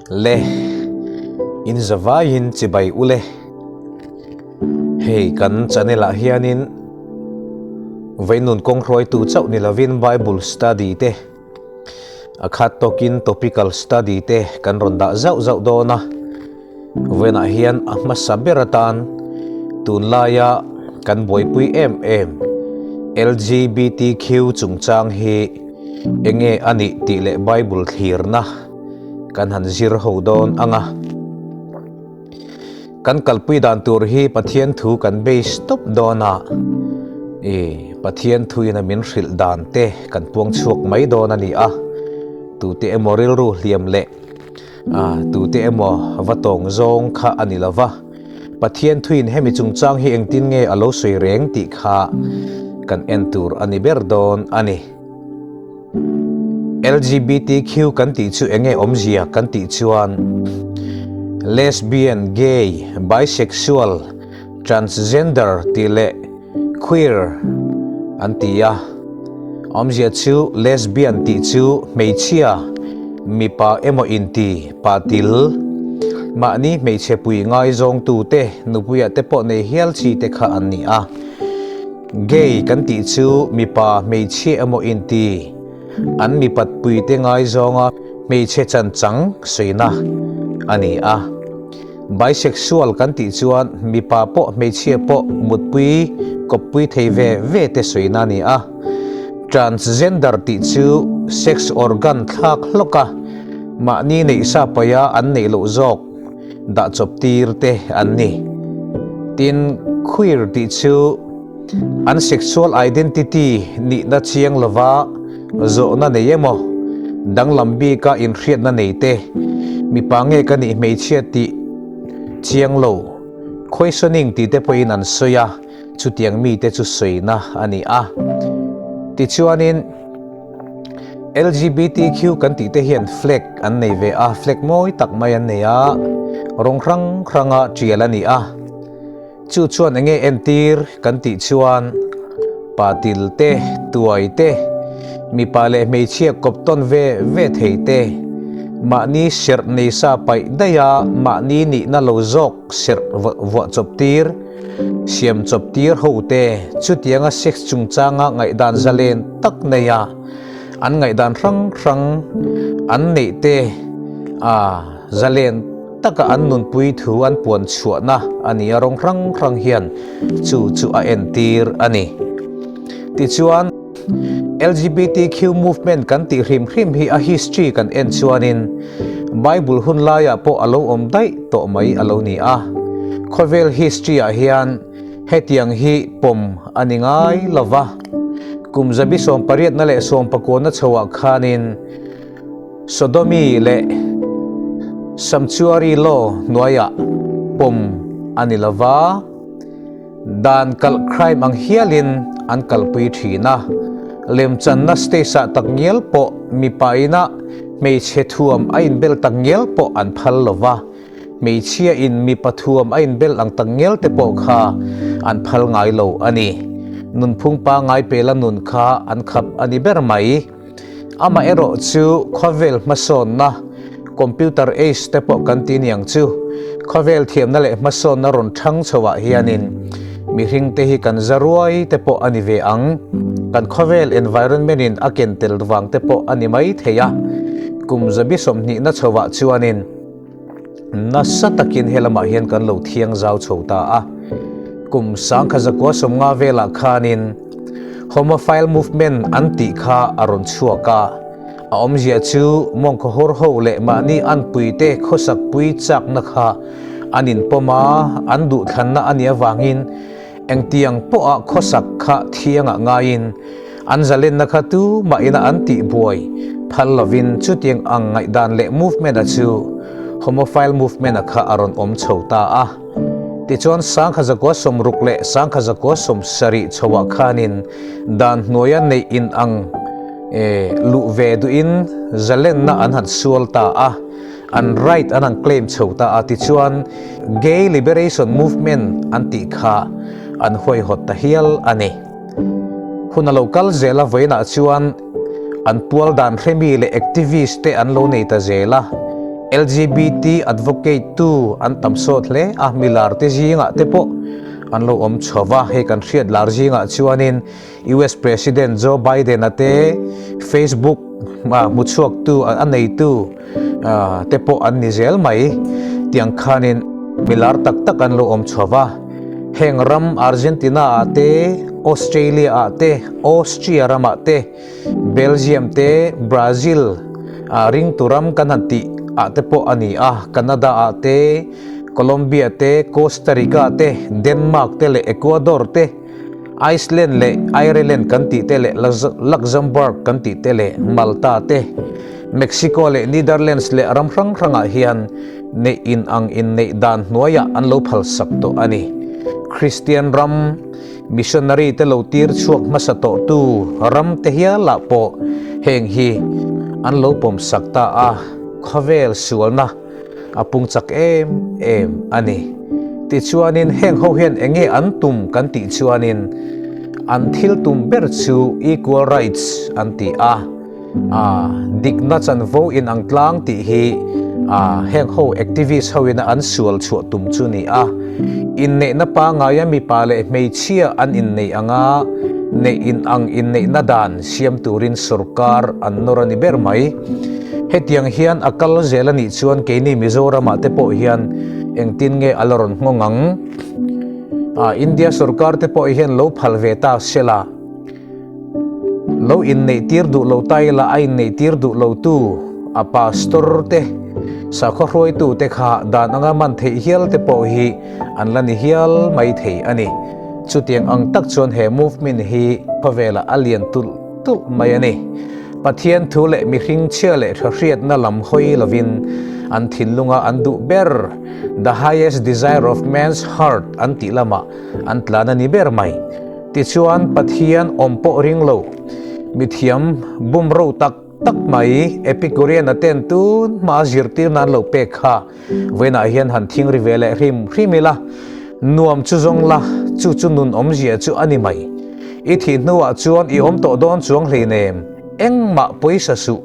Le, in zavaiin chibai ule. Hei kan channel ah hianin Veinun kawng hruaitu chauh ni lovin Bible study te a khat tawkin topical study te kan rawn dah zauh zauh dawn a. Vawiinah hian a hmasa ber atan tunlaia kan buaipui em em LGBTQ chungchang hi enge a nih tih leh Bible thlirna kan han zir ho dawn ang a. Kan kalpui dan tur hi Pathian thu kan base tawp dawn a, i Pathian thuin a min hrilh dan te kan puang chhuak mai dawn a ni a, tute emaw rilru hliam leh A, tute emaw va tawng zawng kha a ni lo va, Pathian thuin hemi chungchang hi engtin nge a lo sawi reng tih kha kan en tur a ni ber dawn a ni. LGBTQ kan tih chu enge awmzia kan tih chuan Lesbian, Gay, Bisexual, Transgender tih leh Queer an ti a, awmzia chu lesbian tih chu hmeichhia, mipa emaw inti, pa til, mahni hmeichhe pui ngaizawngtute, nupuia te pawh nei hial chi te kha an ni a. Gay kan tih chu mipa, hmeichhia emaw inti, An mipat puite ngaizawnga hmeichhe chanchang sawina a ni a. Bisexual kan tih chuan mipa pawh hmeichhia pawh mutpui kawppui thei ve ve te sawina a ni a. Transgender tih chu sex organ thlak hlawk a, mahni neih sa paia an neih loh zawk dah chawp tir te an ni. Tin, queer tih chu An sexual identity nihna chiang lova zawhna nei emaw, danglam bika inhriatna nei te, mipa nge ka nih hmeichhia tih chiang lo, questioning tih te pawhin an sawi a, chutiang mite chu sawina a ni a. Tichuanin LGBTQ kan tih te hian flag an nei ve a, flag mawi tak mai an nei a, rawng hrang hranga tial a ni a. Chu chuan enge entir kan tih chuan patil te, tuai te, mipa leh hmeichhia kawp tawn ve ve thei te, mahni serh nei sa paih daih a mahni nihna lo zawk serh vuah chawp tir, siam chawp tir ho te chutianga sex chungchanga ngaihdan zalen tak nei a an ngaihdan hrang hrang an neih te a zalen taka an nunpui thu an puan chhuahna a ni a, rawng hrang hrang hian chu chu a entir a ni. Tichuan, LGBTQ movement kan tih hrim hrim hi a history kan en chuanin Bible hun laiah pawh a lo awm daih tawh mai a lo ni a. Khawvel history ah hian hetiang hi pawm a ni ngai lo va, kum zabi sawmpariatna leh sawmpakuana chhoah khanin, Sodomi leh Sanctuary Law hnuaiah pawm a ni lo va, dan kalh crime ang hialin an kalpui thin a. Lemchanna stage-ah takngial pawh mipa ina hmeichhe thuam a inbel takngial pawh an phal lo va, hmeichhia in mipa thuam a inbel ang takngial te pawh kha an phal ngai lo a ni. Nunphung pangngai pela nun kha an khap a ni ber mai. Amaherawh chu khawvel hmasawnna, computer age te pawh kan ti niang chu, khawvel thiamna leh hmasawnna rawn thang chhoah hianin mihring te hi kan za ruai te pawh a ni ve ang. Kan khawvel environment in a ken tel vang te pawh a ni mai thei a. Kum zabi sawmhnihna chhoah chuanin nasa takin helamah hian kan lo thiang zau chho ta a. Kum sangkha zakua sawmnga velah khanin, Homophile movement an tih kha a rawn chhuak a, a awmzia chu mawngkaw hawr ho leh mahni anpuite khawsakpui chakna kha an inpawm a, an duhthlanna a nih avangin engtiang pawha khawsak kha thiangah ngaiin an zalenna kha tumah ina an tihbuai phal lovin chutiang ang ngaihdan leh movement-a chu Homophile movement-a kha a rawn awm chho ta a. Tichuan sangkha zakua sawmruk leh sangkha zakua sawmsarih chhoah khanin dan hnuaia neih in ang luh ve duhin zalenna an han sual ta a, an right an han claim chho ta a, tichuan Gay Liberation Movement an tih kha an huaihawt ta hial a ni. Hun a lo kal zel a, vawiinah chuan an pual dan hremi leh activist te an lo nei ta zel a. LGBT advocate tu an tam sawt hle a, milar te zingah te pawh an lo awm chho va, hei kan hriat lar zingah chuanin US President Joe Biden-a te Facebook hmu chhuaktu a neitu te pawh an ni zel mai. Tiang khanin milar tak tak an lo awm chho va, heng ram Argentina-ah te, Australia-ah te, Austria ramah te, Belgium te, Brazil ah ringtu ram kan han tih ah te pawh a ni a, Canada ah te, Colombia te, Costa Rica te, Denmark te leh Ecuador te, Iceland leh Ireland kan tih te leh Luxembourg kan tih te leh Malta te, Mexico leh Netherlands leh ram hrang hrangah hian neih in ang inneih dan hnuaiah an lo phalsak tawh a ni. Kristian ram. Missionary te lo tir chhuak hmasa tawhtu ram te hialah pawh heng hi an lo pawm sak ta a, khawvel sualna a pung chak em em a ni. Tichuanin heng ho hian eng nge an tum kan tih chuanin an thil tum ber chu equal rights an ti a, a dikna chanvo inang tlang tih hi a heng ho activist ho ina an sual chhuah tum chu ni a, inneihna pangaia mipa leh hmeichhia an inneih anga neih inang inneihna dan siam turin sorkar an nawr a ni ber mai. Hetiang hian a kal zel a nih chuan keini Mizoramah te pawh hian engtin nge a la rawn nghawng ang? A India sorkar te pawh hian lo phal ve ta sela. Lo inneihtir duh lo ta ila a inneihtir duh lo tu a pastor te, sakhaw hruaitu te kha dan anga man theih hial te pawh hi an la ni hial mai thei a ni. Chutiang ang tak chuan he movement hi khawvelah a lian tulh tulh mai a ni. Pathian thu leh mihring chhia leh tha hriatna lam hawi lovin an thinlunga an duh ber, the highest desire of man's heart an tih lamah an tlan a ni ber mai. Tichuan, Pathian awm pawh ring lo, mithiam bumro tak tak mai Epicurean-a ten tun hma zirtir nan lo pek kha vawiinah hian han thing ri ve leh hrim hrim ila, nuam chu zawng la, chu chu nun awmzia chu a ni mai. I thih hnuah chuan i awm tawh dawn chuang hleinem, engmah pawisa suh,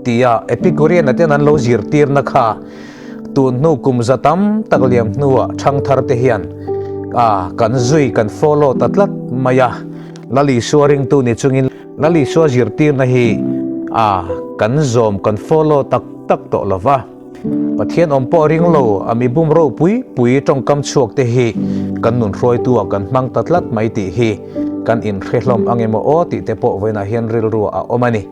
tia Epicurean-a ten an lo zirtirna kha Tun hnu kum za tam tak liam hnuah thangthar te hian a kan zui kan follow ta tlat mai a, Lal Isua ringtu ni chungin Lal Isua zirtirna hi a kan zawm kan follow tak tak tawh lo va, Pathian awm pawh ring lo a mi bum ropui pui tawngkam chhuak te hi kan nun hruaitu ah kan hmang ta tlat mai tih hi kan inhre hlawm ang emaw aw tih te pawh vawiinah hian rilru ah a awm a ni.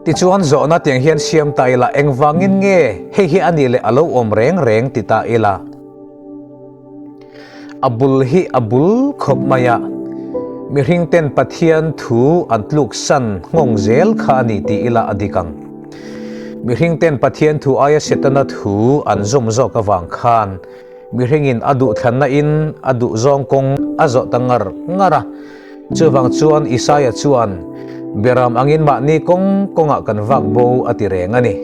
Tichuan zawhna tiang hian siam ta ila, engvangin nge hei hi a nih leh a lo awm reng reng ti ta ila. A bul hi a bul khawp mai a, mihring ten Pathian thu an tluk san nghawng zel kha a ni ti ila a dik ang. Mihring ten Pathian thu aia Setana thu an zawm zawk avang khan mihringin a duhthlanna in a duh zawng kawng a zawh ta ngar ngar a. Chuvang chuan Isaia chuan, Beram angin mahni kawng kawngah kan vak bo a ti reng a ni.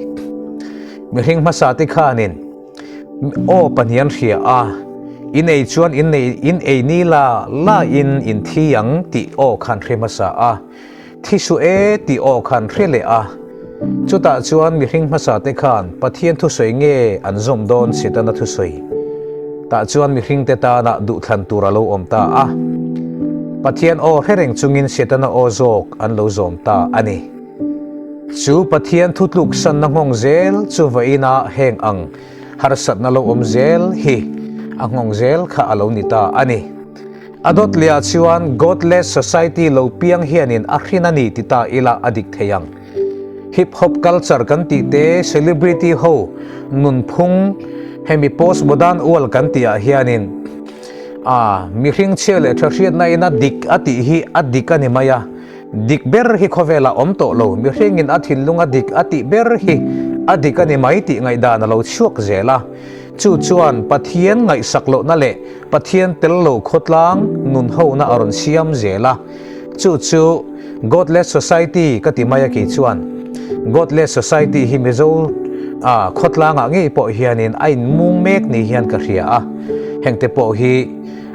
Mihring hmasa te khanin aw pahnih an hria a, In ei chuan in nei in ei ni la la in in thi ang tih aw khan hre hmasa a, thi suh e tih aw khan hre leh a. Chutah chuan mihring hmasa te khan Pathian thusawi nge an zawm dawn Setana thusawi tah chuan mihring te tana duhthlan tur a lo awm ta a. Pathian aw hre reng chungin Setana aw zawk an lo zawm ta a ni. Chu Pathian thutluk sanna nghawng zel chu vawiina heng ang harsatna lo awm zel hi a nghawng zel kha a lo ni ta a ni. A dawt lehah chuan Godless Society lo piang hianin a hrin a ni ti ta ila a dik thei ang. Hip hop culture kan tih te, celebrity ho nunphung hemi post modern world kan tih ah hianin a mihring chhia leh tha hriatna in a dik a tih hi a dik a ni mai a, dik ber hi khawvelah awm tawh lo, mihringin a thinlung a dik a tih ber hi a dik a ni mai tih ngaihdan a lo chhuak zel a. Chu chuan Pathian ngaihsak lohna leh Pathian tel lo khawtlang nun hona a rawn siam zel a. Chu chu Godless Society ka ti mai a kei chuan. Godless Society hi Mizo a khawtlangah ngei pawh hianin a inmung mek ni hian ka hria a. Hengte pawh hi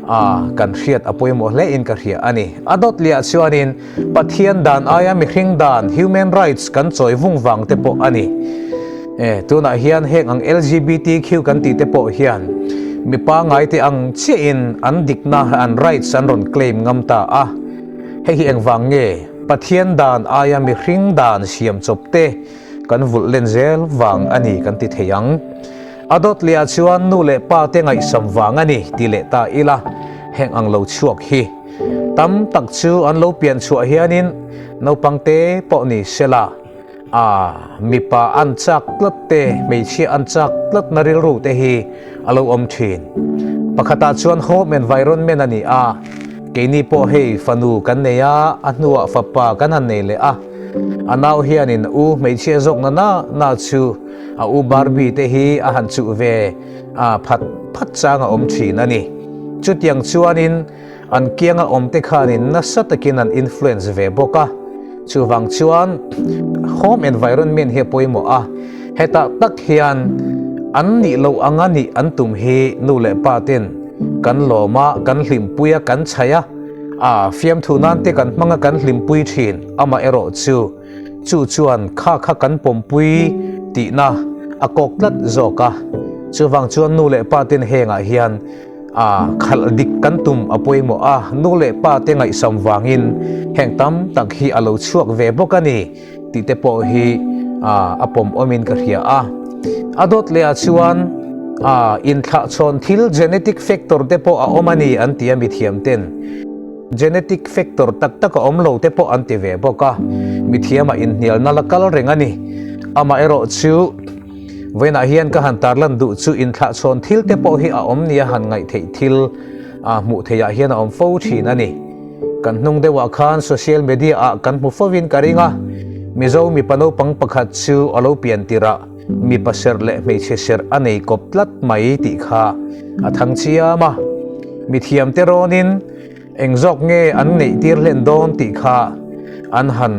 a kan hriat a pawimawh hle in ka hria a ni. A dawt liah chuanin Pathian dan aia mihring dan, human rights, kan chawi vung vang te pawh a ni. E, tunah hian heng ang LGBTQ kan tih te pawh hian mi pangngai te ang chiahin an dikna, an rights an rawn claim ngam ta a. Hei hi engvang nge Pathian dan aia mihring dan siam chawp te kan vulh len zel vang a ni kan ti thei ang. A dawt lehah chuan nu leh pa te ngaihsam vang a ni ti leh ta ila, heng ang lo chhuak hi tam tak chu an lo pian chhuah hianin naupang te pawh ni sela, a mipa an chak tlat te, hmeichhia an chak tlat na rilru te hi a lo awm thin. Pakhatah chuan home environment a ni a, keini pawh hei fanu kan nei a, a hnuah fapa kan han nei leh a, a nau hianin u hmeichhia zawk na na na chu a u Barbie te hi a han chuh ve a phat phat chang a awm thin a ni. Chutiang chuanin An kianga awmte khanin nasa takin an influence ve bawk a, chuvang chuan home environment hi a pawimawh a, hetah tak hian an nih loh anga nih an tum hi nu leh pa ten kan lawm a, kan hlimpui a, kan chhaih a, a fiamthu nan te kan hmang a kan hlimpui thin, amaherawh chu chu chuan kha kha kan pawmpui tihna a kawk tlat zawk a, chuvang chuan nu leh pa ten hengah hian A khalh dik kan tum a pawimawh a, nu leh pa te ngaihsam vangin heng tam tak hi a lo chhuak ve bawk a ni tih te pawh hi a pawm awmin ka hria a. A dawt leh ah chuan inthlahchhawn thil genetic factor te pawh a awm a ni an ti a mithiam ten. Genetic factor tak tak a awm lo te pawh an ti ve bawk a, mithiam ah inhnialna la kal reng a ni. Amaherawh chu. Vawiinah hian ka han tarlan duh chu inthlahchhawn thil te pawh hi a awm nia han ngaih theih thil a hmuh theihah hian a awm fo thin a ni. Kan hnung deuhah khan social media ah kan hmu fovin ka ring a, Mizo mipa naupang pakhat chu a lo pian tirh ah mipa serh leh hmeichhe serh a nei kawp tlat mai tih kha a thang chiam a. Mithiamte rawnin Eng zawk nge an neih tir hlen dawn tih kha an han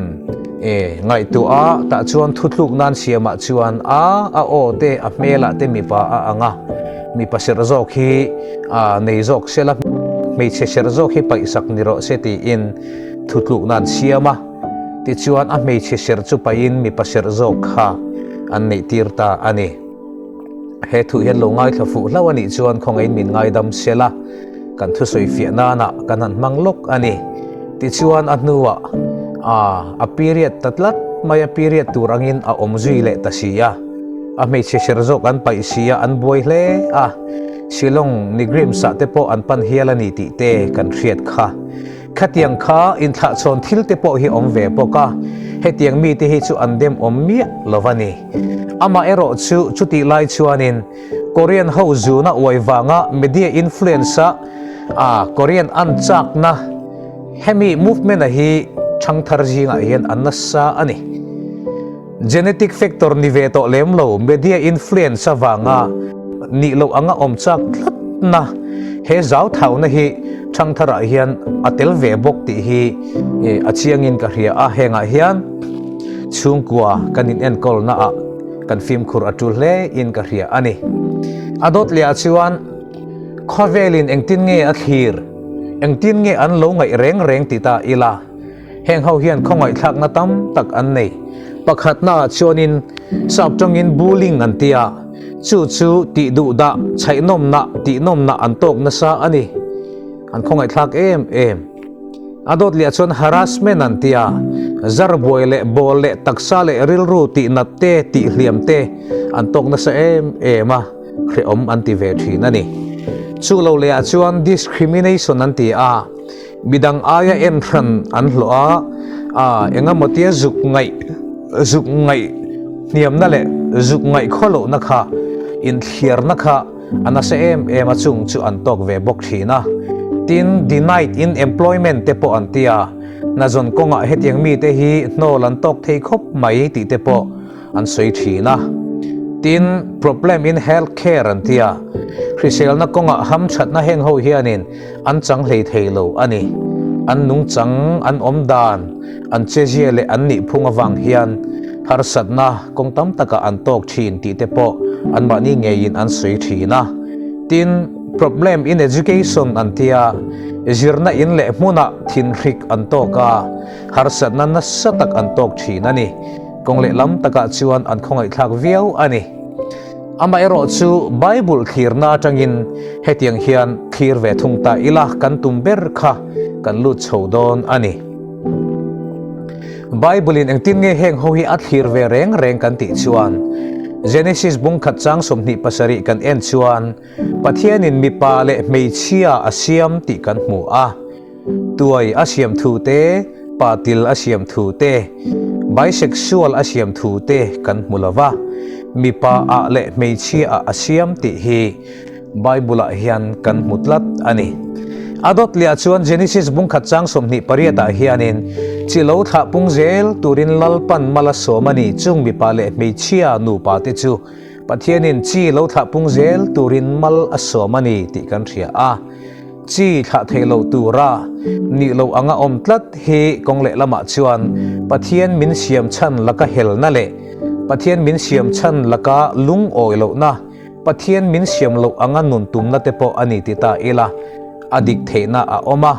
ngaihtuah a, tah chuan thutluk nan siamah chuan a a aw te a hmelah te mipa a ang a, mipa serh zawk hi nei zawk sela hmeichhe serh zawk hi paihsak ni rawh se tiin thutluk nan siam a, tichuan a hmeichhe serh chu paihin mipa serh zawk kha an neih tir ta a ni. He thu hian lo ngaithla fuh hlauh a nih chuan khawngaihin min ngaidam sela. Kan thusawi fiah nana kan han hmang lawk a ni. Tichuan a hnuah a period ta tlat mai a, period tur angin a awm zui leh ta si a. A hmeichhe ser zawk an paih si a, an buai hle a. Shillong Nigrims ah te pawh an pan hial a ni tih te kan hriat kha. Khatiang kha inthlahchhawn thil te pawh hi awm ve bawk a, hetiang mite hi chu an dem awm miah lo a ni. Amaherawh chu chutih lai chuanin Korean ho zuna uai vanga media influence a a Korean an chakna hemi movement a hi thangthar zingah hian an nasa a ni. Genetic factor ni ve tawh lem lo media influence avanga nih loh anga awm chak tlatna he zau thauna hi thangtharah hian a tel ve bawk tih hi a chiangin ka hria a, hengah hian chhungkua kan inenkawlna ah Kan fimkhur a tul hle in ka hria a ni. A dawt leh ah chuan khawvelin engtin nge a thlir, engtin nge an lo ngaih reng reng ti ta ila, heng ho hian khawngaihthlakna tam tak an nei. Pakhatna ah chuanin sap tawngin bullying an ti a, chu chu tih duh dah, chhaihnawmna, tihnawmna an tawk nasa a ni. An khawngaihthlak em em. A dawt leh chuan harassment an ti a, zar buai leh bawl leh taksa leh rilru tih nat te, tih hliam te an tawk nasa em em a, hrehawm an ti ve thin a ni. Chu lo leh ah chuan discrimination an ti a, midang aia en hran an hlawh a, a engemaw tia zuk ngaih zuk ngaih hniamna leh zuk ngaih khawlohna kha inthliarna kha A nasa em em a chung chu an tawk ve bawk thin a. Tin, denied in employment te pawh an ti a, hnazawn kawngah hetiang mite hi hnawl an tawk thei khawp mai tih te pawh an sawi thin a. Tin, problem in health care an ti a, hriselna kawngah hamthatna heng ho hianin an chang hlei thei lo a ni. An nungchang, an awm dan, an chezia leh an nihphung avang hian harsatna kawng tam takah an tawk thin tih te pawh anmahni ngeiin an sawi thin a. Tin, problem in education an tia, zirna in leh hmunah thinhrik an tawk a, harsatna nasa tak an tawk thin a ni. Kawng lehlam takah chuan an khawngaihthlak viau a ni. Amaherawhchu Bible thlirna atangin hetiang hian thlir ve thung ta ila kan tum ber kha kan lut chho dawn a ni. Bible-in engtin nge heng ho hi a thlir ve reng reng kan tih chuan Genesis bung khat chang 27 kan en chuan Pathianin mipa leh hmeichhia a siam tih kan hmu a. Tuai a siam thu te, patil a siam thu te, bisexual a siam thu te kan hmu lo va, mipa ah leh hmeichhia ah a siam tih hi Bible ah hian kan hmu tlat a ni. A dawt leh ah chuan Genesis bungkhat chang 28 ah hianin chi lo thlah pung zel turin Lalpan mal a sawm a ni chung mipa leh hmeichhia nupa te chu Pathianin chi lo thlah pung zel turin mal a sawm a ni tih kan hria a. Chi thlah theih loh tura nih loh anga awm tlat hi kawng lehlamah chuan Pathian min siam chhan laka helna leh Pathian min siam chhan laka lungawi lohna, Pathian min siam loh anga nun tumna te pawh a ni ti ta ila a dik theihna a awm a.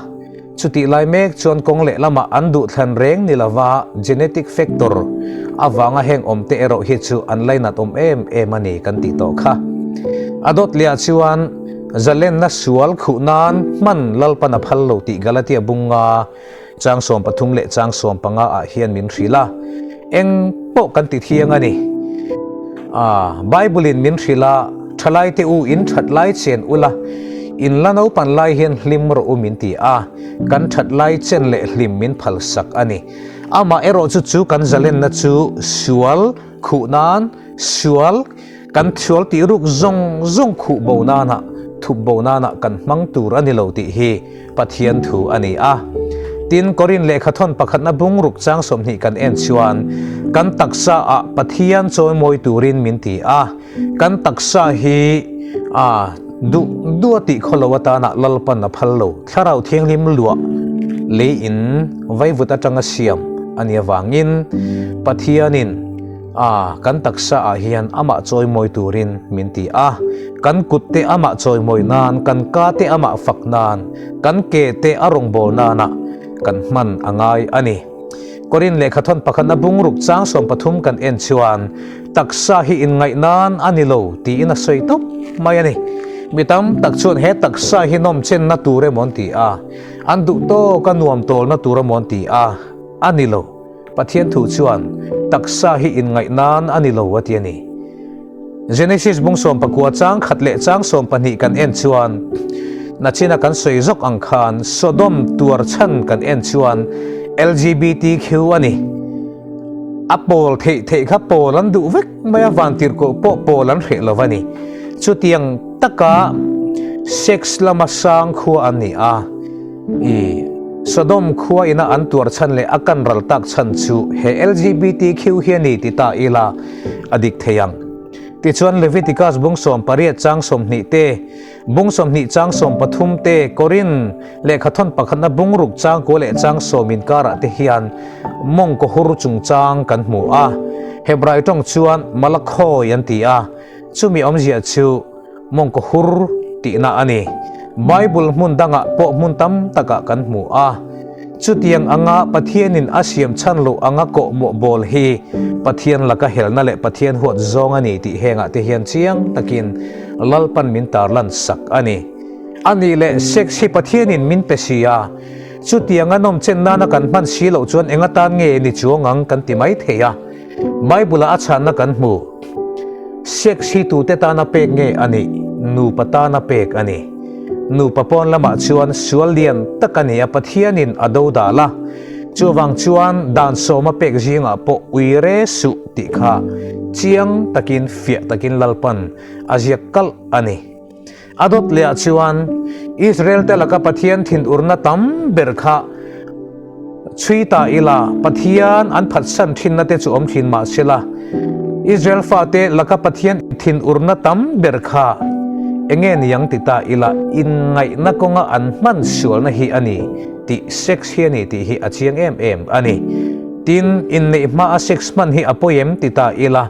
Chutih lai mek chuan kawng lehlamah an duhthlan reng ni lova genetic factor avanga heng awmte erawh hi chu an lainat awm em em a ni kan tih tawh kha. A dawt lehah chuan Zalenna sual khuh nan hman Lalpan a phal lo tih Galatia bunga chang 13 leh chang 15 ah hian min hrilh a, eng pawh kan ti thiang a ni. A, Bible in min hrilh a, Thalaite u in that lai chen ula, in la naupan lai hian hlim rawh u min ti a, kan that lai chen leh hlim min phal sak a ni. Amah erawh chu chu kan zalenna chu sual khuh nan, sual, Kan sual tih ruk zawng zawng khuh bo nana, thup bo nana kan hmang tur a ni lo tih hi Pathian thu a ni a. Tin, Korin lehkhathawn pakhatna bung ruk chang 20 kan en chuan kan taksa ah Pathian chawimawi turin min ti a, kan taksa hi a duh duh a tih khaw lo atana Lalpan a phal lo, Thlarau Thianghlim luah lei in vaivut atanga siam a nih avangin Pathianin A, kan taksa ah hian amah chawimawi turin min ti a, kan kut te amah chawimawi nan, kan ka te amah fak nan, kan ke te a rawngbâwl nana kan hman a ngai a ni. Korin lehkhathawn pakhatna bungruk chang 13 kan en chuan taksa hi inngaih nan a ni lo tiin a sawi tawp mai a ni. Mi tam tak chuan he taksa hi nawmchenna tur emaw an ti a, an duh tawka nuam tawlna tur emaw an ti a, a ni lo. Pathian thu chuan taksa hi inngaih nan a ni lo a ti a ni. Genesis bung 19 chang khat leh chang 12 kan en chuan nachina kan sawi zawk ang khan Sodom tuar chhan kan en chuan LGBTQ a ni. A pawl theih theih kha pawl an duh vek mai a, vantirhkoh pawh pawl an hreh lo a ni. Chutiang taka sex lama sang khua an ni a. I Sodom khua ina an tuar chhan leh a kan ral tak chhan chu he LGBTQ hi a ni ti ta ila a dik thei ang. Tichuan Leviticus bung 18 chang 20 te, bung 20 chang 13 te, Korin lehkhathawn pakhatna bung ruk chang kua leh chang 10 inkarah te hian mawngkaw hur chungchang kan hmu a. Hebrai tawng chuan Malakhawi an ti a, chumi awmzia chu Mawngkaw hur tihna a ni. Bible hmun dangah pawh hmun tam takah kan hmu a. Chutiang anga Pathianin a siam chhan loh anga kawhmawh bawl hi Pathian laka helna leh Pathian huat zawng a ni tih hengah te hian chiang takin Lalpan min tarlan sak a ni. A nih leh sex hi Pathianin min pe si a, chutianga nawmchen nana kan hman si loh chuan eng atan nge ni chuang ang kan ti mai thei a. Bible-ah a chhanna kan hmu. Sex hi tute tana pek nge a nih? Nupa tana pek a ni. Nupa pawn lamah chuan sual lian tak a ni a, Pathianin a do dal a. Chuvang chuan dan sawma pek zingah pawh ui re suh tih kha chiang takin fiah takin Lalpan a ziak kalh a ni. A dawt lehah chuan Israel te laka Pathian thinurna tam ber kha chhui ta ila, Pathian an phatsan thinna te chu awm thin mah sela, Israel fate laka Pathian thinurna tam ber kha enge niang ti ta ila, inngaihna kawnga an hman sualna hi a ni tih sex hi a ni tih hi a chiang em em a ni. Tin, inneih hmaa sex hman hi a pawi em ti ta ila,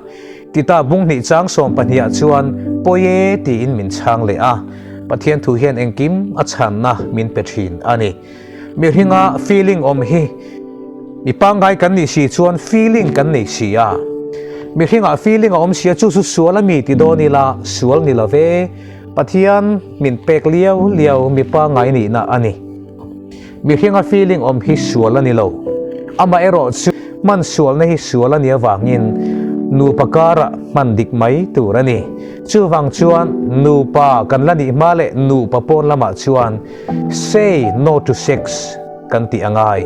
Tita bung hnih chang 12 ah chuan pawi e tiin min chhang leh a, Pathian thu hian engkim a chhanna min pe thin a ni. Mihringa feeling awm hi Mi pangngai kan nih si chuan feeling kan nei si a. Mihringah feeling a awm si a, chu chu sual a mi ti dawn ila sual ni lo ve. Pathian min pek liau liau mi pangngai nihna a ni. Mihringa feeling awm hi sual a ni lo. Amaherawh chu hman sualna hi sual a nih avangin nupa karah hman dik mai tur a ni. Chuvang chuan nupa kan la nih hma leh nupa pawn lamah chuan say no to sex kan tih a ngai.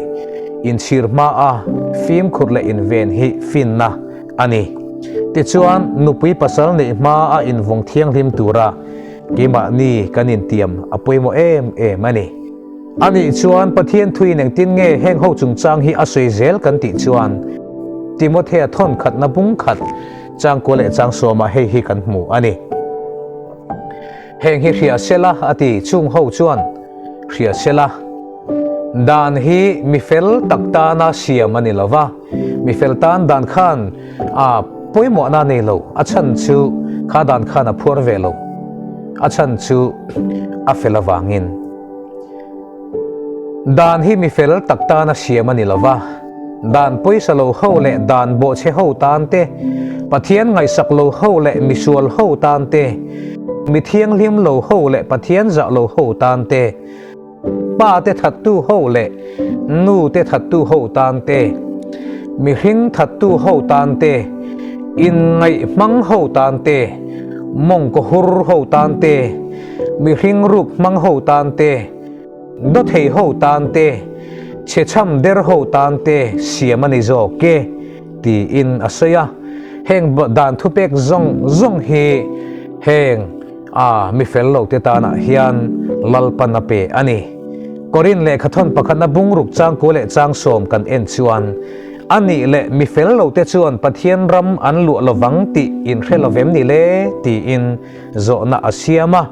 Inchhir hma a fimkhur leh inven hi finna a ni. Tichuan nupui pasal neih hma a invawng thianghlim tura keimahni kan intiam a pawimawh em em a ni. A nih chuan Pathian thuin engtin nge heng ho chungchang hi a sawi zel kan tih chuan Timothea thawn khatna bung khat changkua leh changsawmah hei hi kan hmu a ni. Heng hi hria sela a ti chung ho chuan hria sela. Dan hi mi fel tak tana siam a ni lo va, mi fel tan dan khan a pawimawhna a nei lo, a chhan chu kha dan khan a phuar ve lo, a chhan chu a fel avangin. Dan hi mi fel tak tana siam a ni lo va, dan pawisa lo ho leh dan bawhchhe ho tan te, Pathian ngaihsak lo ho leh misual ho tan te, mi thianghlim lo ho leh Pathian zah lo ho tan te, pa te thattu ho leh nu te thattu ho tan te, mihring thattu ho tan te, inngaih hmang ho tan te, mawngkaw hur ho tan te, Mihring ruk hmang ho tan te, dawthei ho tan te, chhechham der ho tan te siam a ni zawk e, tiin a sawi a. Heng dan thupek zawng zawng hi heng a mi fel lo te tanah hian Lalpan a pe a ni. Korin lehkhathawn pakhatna bungruk changkua leh changsawm kan en chuan, A nih leh mi fel lo te chuan Pathian ram an luah lovang tih in hre lovem ni le? tiin Zawhna a siam a,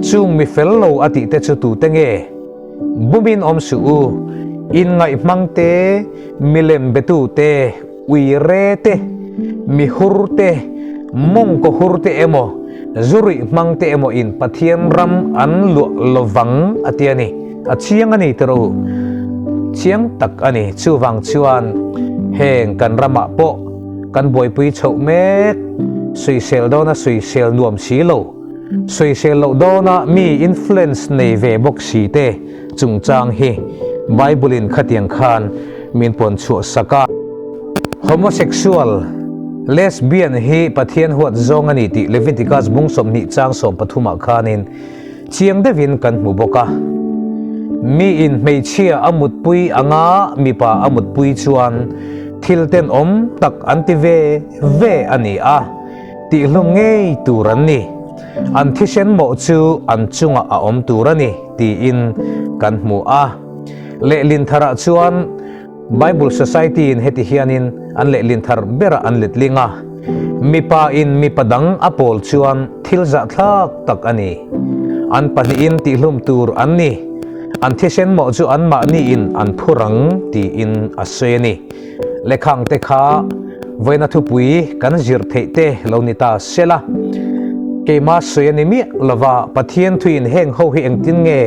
Chung mi fel lo a tih te chu tute nge? Bumin awm suh u, inngaih hmang te, milem betu te, ui re te, mi hur te, mawngkaw hur te emaw, zu ruih hmang te emaw in Pathian ram an luah lovang a ti a ni. A chiang a ni tawh u. Chiang tak a ni. Chuvang chuan heng kan ramah pawh Kan buaipui chhoh mek, sawisel dawna sawisel nuam si lo, sawisel loh dawna mi influence nei ve bawk si te chungchang hi Bible in khatiang khan min pawn chhuah sak a. Homosexual, lesbian hi Pathian huat zawng a ni tih Leviticus bung 20 chang 13 ah khanin Chiang deuhin kan hmu bawk a, miin hmeichhia a mutpui anga mipa a mutpui chuan thil tenawm tak an ti ve ve a ni a, tihlum ngei tur an ni. An thisen mawh chu an chungah a awm tur a ni tiin kan hmu a. Lehlin tharah chuan Bible Society in heti hianin an lehlin thar berah an letling a, Mipa in mipa dang a pawl chuan thil zahthlak tak a ni. An pahnihin tihlum tur an ni. An thisen mawh chu anmahni in an phur ang tiin a sawi a ni. Lekhang te kha vawiina thupui kan zir theih te lo ni ta sela. Keima sawi a ni miah lova Pathian thuin heng ho hi engtin nge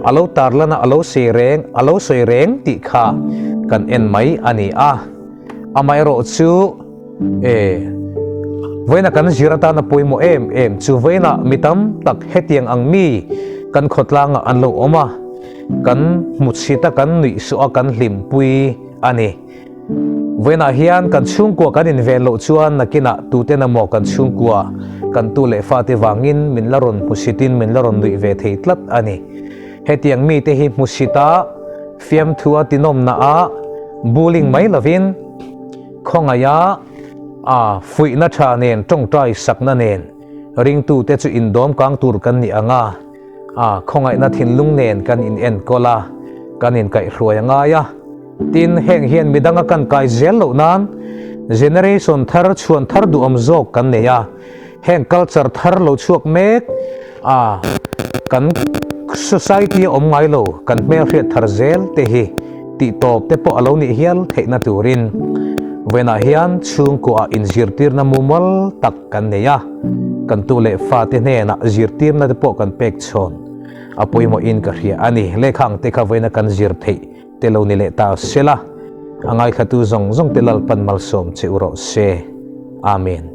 A lo tarlan a, a lo sei reng, a lo sawi reng tih kha kan en mai a ni a. Amaherawh chu e, vawiina kan zir atana pawimawh em em chu vawiina mi tam tak hetiang ang mi kan khawtlangah an lo awm a, kan hmuchhit a, kan nuihsawh a, kan hlimpui a ni. Vawiinah hian kan chhungkua kan inven loh chuan nakinah tuten emaw kan chhungkua kan tu leh fate vangin min la rawn hmusitin min la rawn nuih ve thei tlat a ni. Hetiang mite hi hmusita fiamthua tinawmna ah bullying mai lovin khawngaiha a fuihna tha nen tawngtai sakna nen ringtute chu indawm kang tur kan ni ang a. A khawngaihna thinlung nen kan in enkawl a, kan in kaihhruai a ngai a. Tin, heng hian midanga kan kai zel loh nan generation thar chhuan thar duhawm zawk kan nei a. Heng culture thar lo chhuak mek a, kan society a awm ngai lo, kan hmelhriat thar zel te hi tih tawp te pawh a lo nih hial theihna turin vawiinah hian chhungkuaah inzirtirna mumal tak kan nei a, kan tu leh fate hnenah zirtirna te pawh kan pek chhawn a pawimawhin ka hria a ni. Lehkha ang te kha vawiina kan zir theih te lo ni leh ta sela. A ngaithlatu zawng zawng te Lalpan malsawm che u rawh se. Amen.